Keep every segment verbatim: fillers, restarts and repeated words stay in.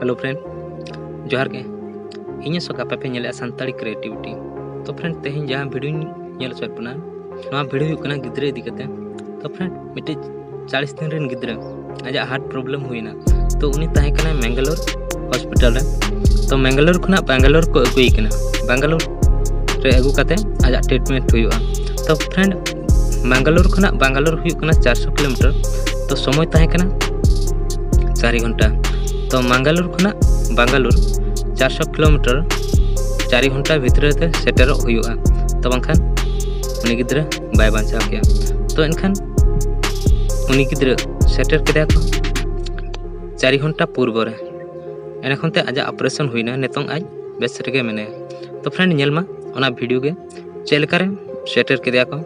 Hello friend, ᱡᱚᱦᱟᱨ ᱜᱮ᱾ ᱤᱧ ᱟᱥᱚᱠ ᱟᱯᱮ ᱯᱮ ᱧᱮᱞᱮᱫᱼᱟ ᱥᱟᱱᱛᱟᱲᱤ ᱠᱨᱤᱭᱮᱴᱤᱵᱷᱤᱴᱤ᱾ ᱛᱚ friend, ᱛᱮᱦᱮᱧ ᱡᱟᱦᱟᱸ ᱵᱷᱤᱰᱤᱭᱳᱧ ᱧᱮᱞ ᱦᱚᱪᱚᱭᱮᱫ ᱵᱚᱱᱟ, ᱱᱚᱣᱟ ᱵᱷᱤᱰᱤᱭᱳ ᱦᱩᱭᱩᱜ ᱠᱟᱱᱟ ᱜᱤᱫᱽᱨᱟᱹ ᱤᱫᱤ ᱠᱟᱛᱮ᱾ ᱛᱚ friend, ᱢᱤᱫᱴᱤᱡ ᱪᱟᱞᱤᱥ ᱫᱤᱱ ᱨᱮᱱ ᱜᱤᱫᱽᱨᱟᱹ, ᱟᱡᱟᱜ ᱦᱟᱨᱴ ᱯᱨᱚᱵᱞᱮᱢ ᱦᱩᱭᱱᱟ᱾ ᱛᱚ ᱩᱱᱤ ᱛᱟᱦᱮᱸ ᱠᱟᱱᱟᱭ ᱢᱮᱝᱜᱟᱞᱳᱨ ᱦᱚᱥᱯᱤᱴᱟᱞ ᱨᱮ᱾ ᱛᱚ ᱢᱮᱝᱜᱟᱞᱳᱨ ᱠᱷᱚᱱᱟᱜ ᱵᱮᱝᱜᱟᱞᱳᱨ ᱠᱚ ᱟᱹᱜᱩᱭᱮ ᱠᱟᱱᱟ᱾ ᱵᱮᱝᱜᱟᱞᱳᱨ ᱨᱮ ᱟᱹᱜᱩ ᱠᱟᱛᱮ ᱟᱡᱟᱜ ᱴᱨᱤᱴᱢᱮᱱᱴ ᱦᱩᱭᱩᱜᱼᱟ᱾ ᱛᱚ friend, ᱢᱮᱝᱜᱟᱞᱳᱨ ᱠᱷᱚᱱᱟᱜ ᱵᱮᱝᱜᱟᱞᱳᱨ ᱦᱩᱭᱩᱜ ᱠᱟᱱᱟ ᱪᱟᱨᱥᱚ ᱠᱤᱞᱳᱢᱤᱴᱟᱨ᱾ ᱛᱚ ᱥᱚᱢᱚᱭ ᱛᱟᱦᱮᱸ ᱠᱟᱱᱟ ᱪᱟᱨ ᱜᱷᱚᱱᱴᱟ᱾ ᱛᱚ ᱢᱮᱝᱜᱟᱞᱳᱨ ᱠᱷᱚᱱᱟᱜ ᱵᱮᱝᱜᱟᱞᱳᱨ ᱪᱟᱨᱥᱚ ᱠᱤᱞᱳᱢᱤᱴᱟᱨ ᱪᱟᱨ ᱜᱷᱚᱱᱴᱟ ᱵᱷᱤᱛᱨᱤ ᱛᱮ ᱥᱮᱴᱮᱨᱚᱜ ᱦᱩᱭᱩᱜᱼᱟ᱾ ᱛᱚ ᱵᱟᱝᱠᱷᱟᱱ ᱩᱱᱤ ᱜᱤᱫᱽᱨᱟᱹ ᱵᱟᱭ ᱵᱟᱧᱪᱟᱣ ᱠᱮᱭᱟ᱾ ᱛᱚ ᱮᱱᱠᱷᱟᱱ ᱩᱱᱤ ᱜᱤᱫᱽᱨᱟᱹ ᱥᱮᱴᱮᱨ ᱠᱮᱫᱮᱭᱟ ᱠᱚ ᱪᱟᱨ ᱜᱷᱚᱱᱴᱟ ᱯᱩᱨᱵᱚ ᱨᱮ᱾ ᱮᱸᱰᱮ ᱠᱷᱚᱱ ᱛᱮ ᱟᱡᱟᱜ ᱚᱯᱟᱨᱮᱥᱚᱱ ᱦᱩᱭᱱᱟ᱾ ᱱᱤᱛᱚᱝ ᱟᱡ ᱵᱮᱥ ᱨᱮᱜᱮ ᱢᱮᱱᱟᱭᱟ᱾ ᱛᱚ friend, ᱧᱮᱞ ᱢᱟ ᱚᱱᱟ ᱵᱷᱤᱰᱤᱭᱳ ᱜᱮ, ᱪᱮᱫ ᱞᱮᱠᱟᱨᱮ ᱥᱮᱴᱮᱨ ᱠᱮᱫᱮᱭᱟ ᱠᱚ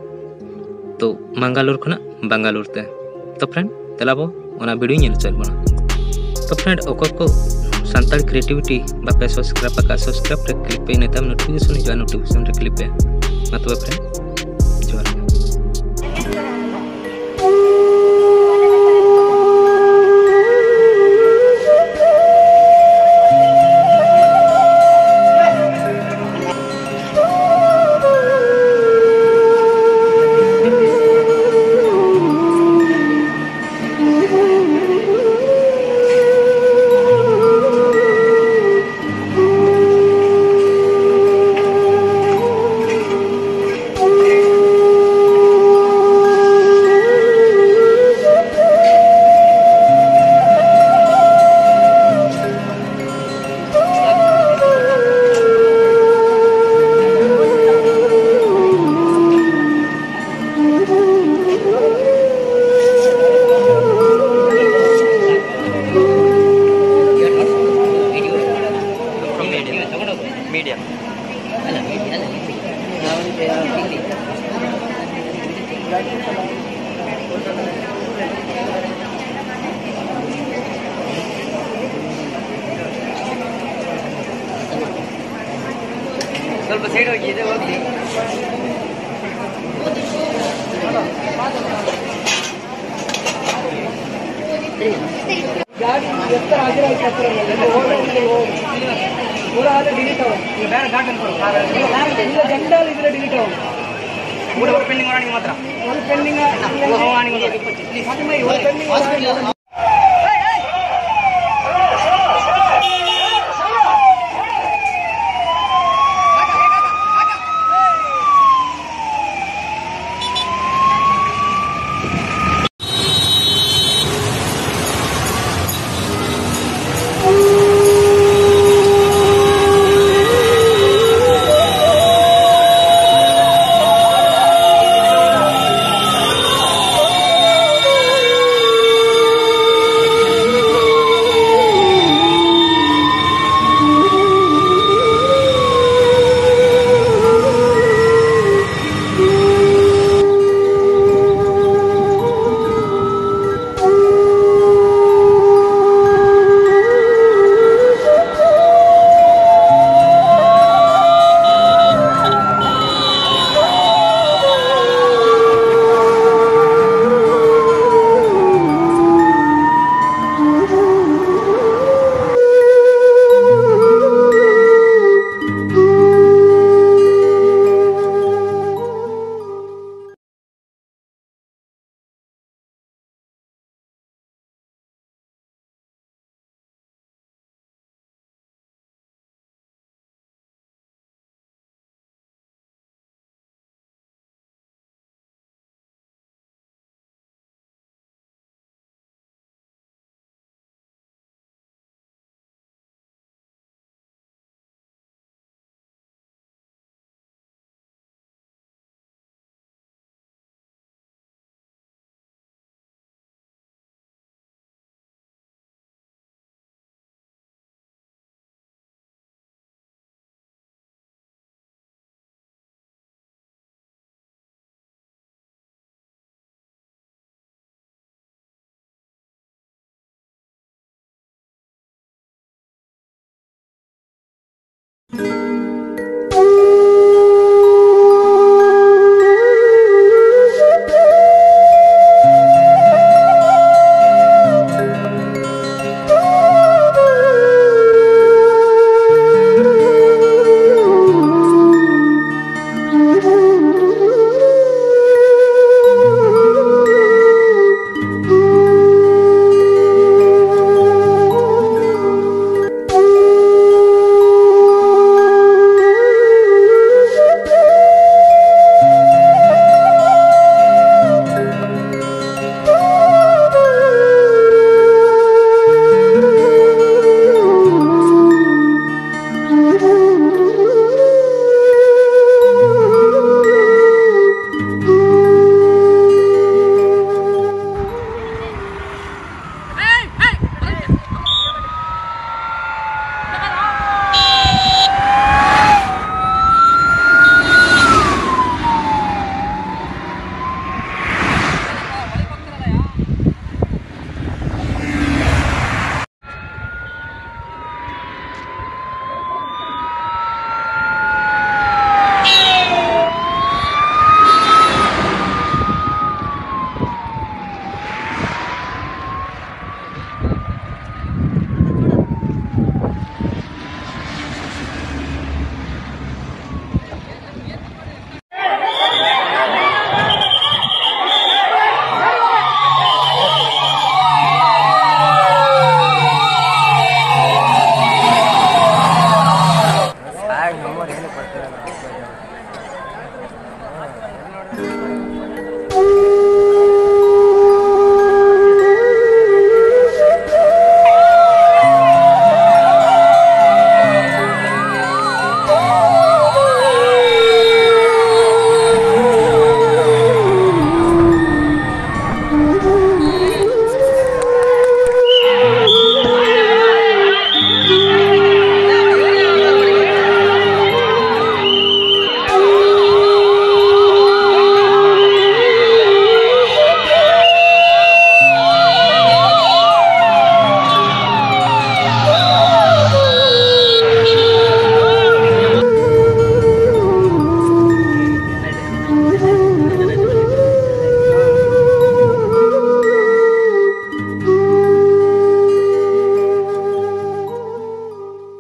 ᱛᱚ ᱢᱟᱝᱜᱟᱞᱳᱨ ᱠᱷᱚᱱᱟᱜ ᱵᱟᱝᱜᱟᱞᱳᱨ ᱛᱮ᱾ ᱛᱚ friend, ᱫᱮᱞᱟ ᱵᱚ ᱚᱱᱟ ᱵᱷᱤᱰᱤᱭᱳ ᱧᱮᱞ ᱦᱚᱪᱚᱭᱮᱫ ᱵᱚᱱᱟ᱾ ᱛᱚ friend, ᱚᱠᱚᱭ ᱠᱚ ᱥᱟᱱᱛᱟᱲ ᱠᱨᱤᱭᱮᱴᱤᱵᱷᱤᱴᱤ ᱵᱟᱯᱮ ᱥᱟᱵᱥᱠᱨᱟᱭᱤᱵ ᱟᱠᱟᱫ, ᱥᱟᱵᱥᱠᱨᱟᱭᱤᱵ ᱨᱮ ᱠᱞᱤᱠ ᱯᱮ, ᱤᱱᱟᱹ ᱛᱟᱭᱚᱢ ᱱᱳᱴᱤᱯᱷᱤᱠᱮᱥᱚᱱ ᱦᱤᱡᱩᱜᱼᱟ, ᱱᱳᱴᱤᱯᱷᱤᱠᱮᱥᱚᱱ ᱨᱮ ᱠᱞᱤᱠ ᱯᱮ᱾ ᱢᱟ ᱛᱚᱵᱮ friend, ᱡᱚᱦᱟᱨ ᱜᱮ᱾ Medium. ಸ್ವಲ್ಪ ಸೈಡ್ ಹೋಗಿ, ಇದು ಹೋಗಿ. ಗಾಡಿ ಎತ್ತರ ಆಗಿರೋ ಎತ್ತರ. ಪೂರ ಆದ್ರೆ ಡಿಲೀಟ್ ಆಗುತ್ತೆ. ಇಲ್ಲ, ಜಂಡಾಲ್ ಇದ್ರೆ ಡಿಲೀಟ್ ಆಗುತ್ತೆ. ಒಂದು ಪೆಂಡಿಂಗ್. ಒಂದು ಪೆಂಡಿಂಗ್.